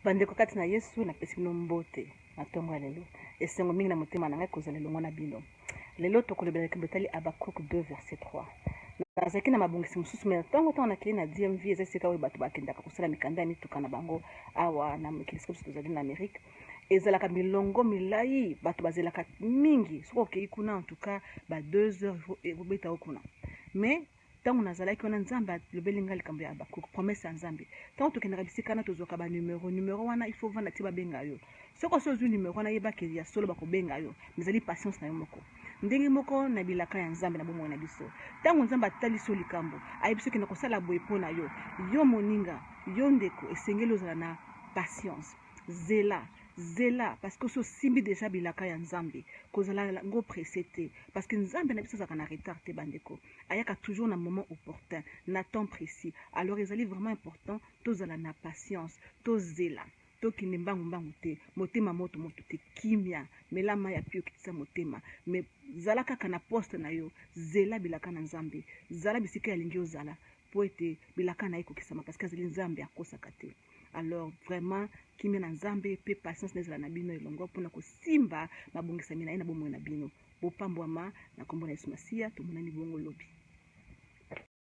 Bandeko kati na Yesu, napesi bino mbote na ntongo ya lelo. Esengo mingi na motema na ngai kozala elongo na bino. Lelo tokolobela likambo etali Habakkuk 2 verset 3. Nazalaki na mabongisi mosusu me ntango ntango nakei na DMV, eza esika oyo bato bakendaka kosala mikanda ya mituka na bango awa na mokili esika biso tozali na Amerique. Ezalaka milongo milai, bato bazelaka mingi. Soki okei kuna, en tout cas ba 2 heures ekobeta yo kuna. Mais ntango nazalaki wana, Nzambe alobeli ngai likambo ya Habakuk, promesse ya Nzambe. Ntango tokendaka bisika wana, tozwaka banumero. Numero wana, il faut vanda ti babenga yo. Soki osi ozwi numero wana, yebaki ya solo bakobenga yo, mais ezali patience na yo moko. Ndenge moko na bilaka ya Nzambe na bomoi na biso, ntango Nzambe atalisi yo likambo, ayebi soki okende kosala boye mpo na yo, yo moninga, yo ndeko, esengeli ozala na patience. Zela, zela, parce que osi osimbi deja bilaka ya Nzambe. Kozala yango presse te, parce que Nzambe na biso azalaka na retard te. Bandeko, ayaka toujours na moment opportun, na temps précis. Alors ezali vraiment important tozala na patience, tozela, tokende mbangu mbangu te, motema moto moto te, kimia, mela mai ya pio, okitisa motema, mais zala kaka na poste na yo, zela bilaka na Nzambe, zala bisika alingi ozala po ete bilaka na ye ekokisama, parce que azali Nzambe akosaka te. Alors vraiment, kimia na Nzambe mpe patience na ezala na bino elongo mpona kosimba mabongisami na ye na bomoi na bino. Bopambwama na nkombo na Yesu Masiya. Tomonani bongo lobi.